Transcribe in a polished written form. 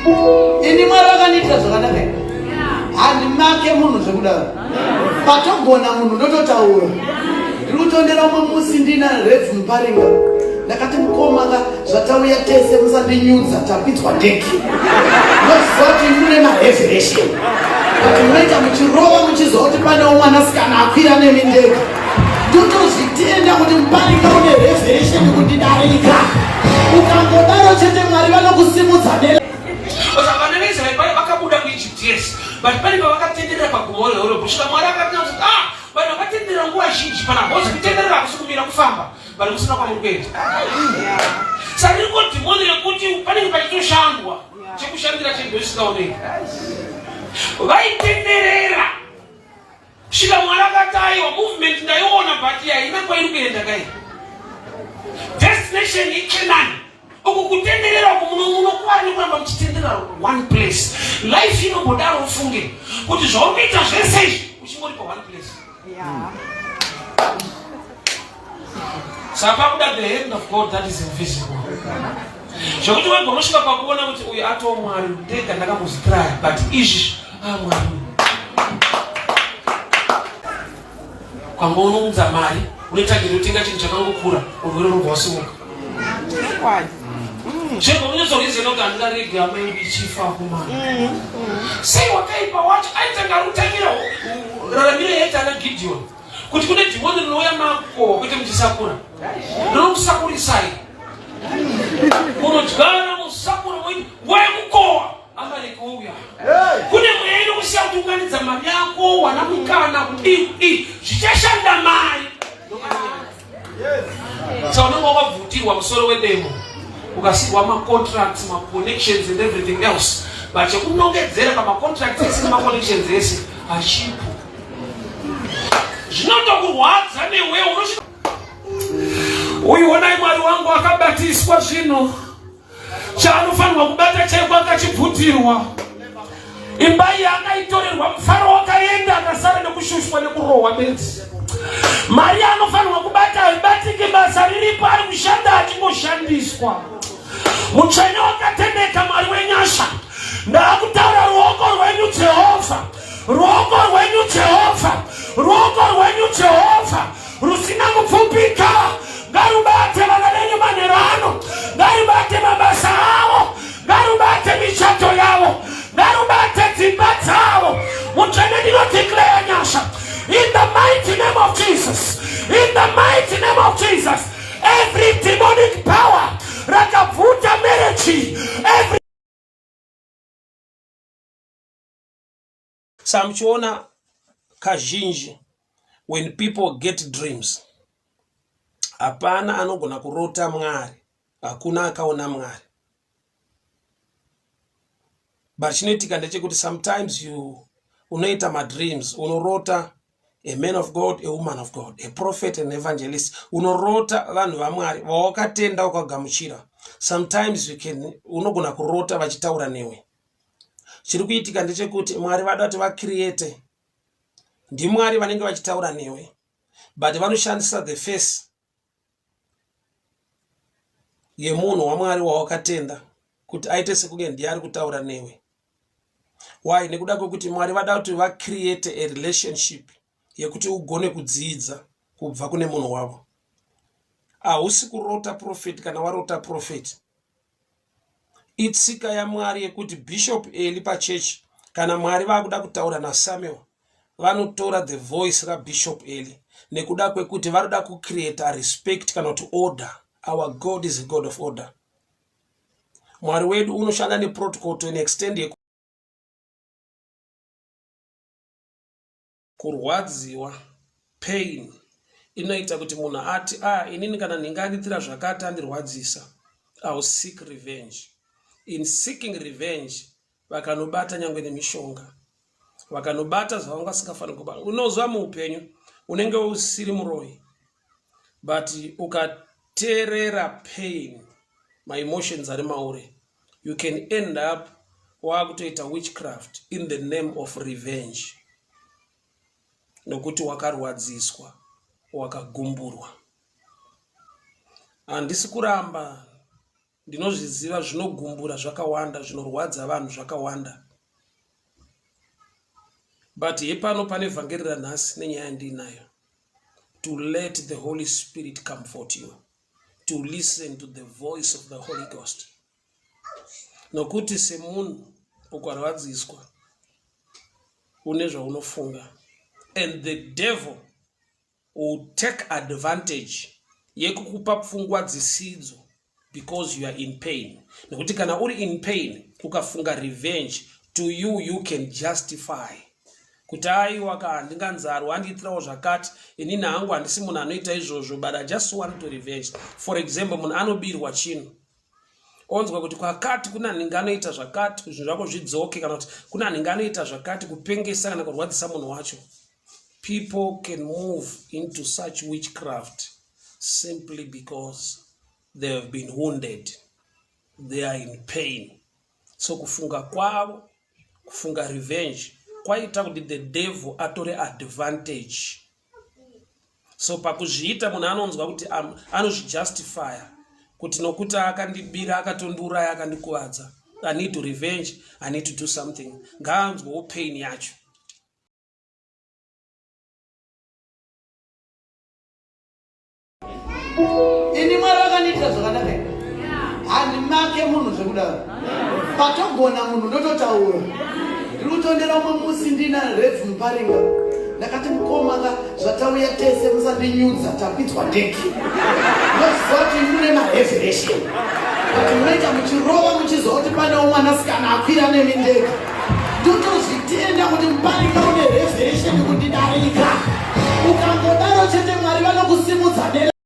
Ini Mwari vakandiitira zvakanaka ini. Handimake munhu zvekudaro. Patogona munhu ndototaura. Ndiri kutondera umwe musi ndina Rev Muparinga. Ndakati mukoma ka zvatauya tese musandinyudza takwidzwa ndege. Ndoziva kuti mune marevelation. But munoita muchirova muchiziva kuti panewo mwanasikana akwira nemi ndege. Ndotozvitenda kuti Muparinga une revelation kundidarika. Ukangodaro chete Mwari vanokusimudza ne Vana veIsraeri paya vakabuda kuEgypt yes but pane pavakatenderera pagomo reHorebhu kusvika Mwari akati ah vanhu vakatenderera nguva zhinji pana hozi kutenderera hakusi kumira kufamba vanhu musina kwamuri kuenda saka ririko dhimoni rekuti panenge pachitoshandwa chekushandira chinhu chisingaoneki vaitenderera kusvika Mwari akati aiwa movement ndaiona but haina kwairi kuenda kai destination ikenani uku kutenderera uku munokuvara nekuramba muchitenderera one place life inombodaro ufunge kuti zvauri kuita zvese izvi uchingori pa one place saka pakuda the hand of god that is invisible zvekuti wega unosvika pakuona kuti uyu atoo mwari ndega ndakambozvitraya but izvi ah mwari kwanga unounza mari unoita kutenga chinhu chakangokura urwere urobva wasimuka zvego unozorwizena kuti handingaregi amai ndichifa kumana sei wakaipa wacho aitanga ari kutangira raramiro yaita ana gideon kuti kune dhimoni rinouya makukohwa kwete muchisakura rinokusakurisai munodyara musakura moiti nguva yekukohwa amareki ouya kune mweya inokusiya kuti unganidza mari yako wana mukana kudii kudii zvichashanda mari Saka unenge wakabvutirwa musoro wedemo ukasiirwa macontracts maconnections and everything else but chekunongedzera pamacontracts ese nemaconnections ese hachipo zvinotokurwadza newe unosvika uyu onai mwari wangu akabatiswa zvinhu chaanofanirwa kubata chaiko akachibvutirwa imba iyi akaitorerwa mufaro wakaenda akasara nekushushwa nekurohwa bedzi mari anofanirwa kubata haibatiki basa riripo ari kushanda achingoshandiswa mutsvene wakatendeka mwari wenyasha ndaakutaura ruoko rwenyu jehovha ruoko rwenyu jehovha ruoko rwenyu jehovha rusina kupfupika ngarubate vana venyu manheru ano ngarubate mabasa avo ngarubate michato yavo ngarubate dzimba dzavo mutsvene ndinodeclare nyasha in the mighty name of jesus in the mighty name of jesus every demonic power rakabvuta marriage every Sa muchiona kazhinji when people get dreams hapana anogona kurota Mwari, hakuna akaona Mwari. But chinoitika ndechekuti sometimes you unoita madreams, unorota a man of God, a woman of God, a prophet and evangelist. Unorota vanhu vaMwari vawakatenda ukagamuchira. Sometimes you can unogona kurota vachitaura newe. Chiri kuitika ndechekuti Mwari vada kuti vacreate. NdiMwari vanenge vachitaura newe. But vanoshandisa the face yemunhu waMwari wawakatenda kuti aite sekunge ndiye ari kutaura newe. Why? Nekuda kwekuti Mwari vada kuti vacreate a relationship yekuti ugone kudzidza kubva kune munhu wavo. Hausi kurota prophet kana warota prophet. Itsika yaMwari yekuti Bishop Eli pachechi kana Mwari vakuda kutaura naSamuel vanotora the voice raBishop Eli nekuda kwekuti vanoda kucreata respect kana kuti order. Our God is a God of order. Mwari wedu unoshanda neprotocol to an extent Kurwadziwa, pain, inoita kuti munhu ati ah inini kana nhingi andiitira zvakati andirwadzisa, I will seek revenge. In seeking revenge vakanobata nyangwe nemishonga, vakanobata zvavanga vasingafaniri kubata. Unoziva muupenyu unenge usiri muroyi but ukateerera pain, maemotions ari mauri, you can end up waakutoita witchcraft in the name of revenge nokuti wakarwadziswa wakagumburwa. Handisi kuramba. Ndinozviziva zvinogumbura zvakawanda, zvinorwadza vanhu zvakawanda. But hepano pane vhangeri ranhasi nenyaya yandiinayo. To let the Holy Spirit comfort you. To listen to the voice of the Holy Ghost. Nokuti semunhu ukarwadziswa une zvaunofunga and the devil will take advantage yekukupa pfungwa dzisidzo because you are in pain nekuti kana uri in pain ukafunga revenge to you you can justify kuti aiwa ka handinganzarwa andiitirawo zvakati inini hangu handisi munhu anoita izvozvo but i just want to revenge for example munhu anobirwa chinhu onzwa kuti kwakati kuna nhingi anoita zvakati zvinhu zvako zvidzoke kana kuti kuna nhingi anoita zvakati kupengesa kana kurwadzisa munhu wacho People can move into such witchcraft simply because they have been wounded. They are in pain. So kufunga kwavo, kufunga revenge, kwaita kuti the devil atore advantage. So pakuzviita munhu anonzwa kuti anozvijustifya kuti nokuti akandibira, akatondiuraya, akandikuvadza. I need to revenge, I need to do something. Ngaanzwewo pain yacho. Ini Mwari vakandiitira zvakanaka here? Handimake munhu zvekudaro. Patogona munhu ndototaura. Ndiri kutondera umwe musi ndina Rev Muparinga. Ndakati mukoma ka zvatauya tese musandinyudza takwidzwa ndege. Ndoziva kuti mune marevelation. But munoita muchirova muchiziva kuti pane mwanasikana akwira nemi ndege. Ndotozvitenda kuti muparinga une revelation kundidarika. Ukangodaro chete Mwari vanokusimudza dera.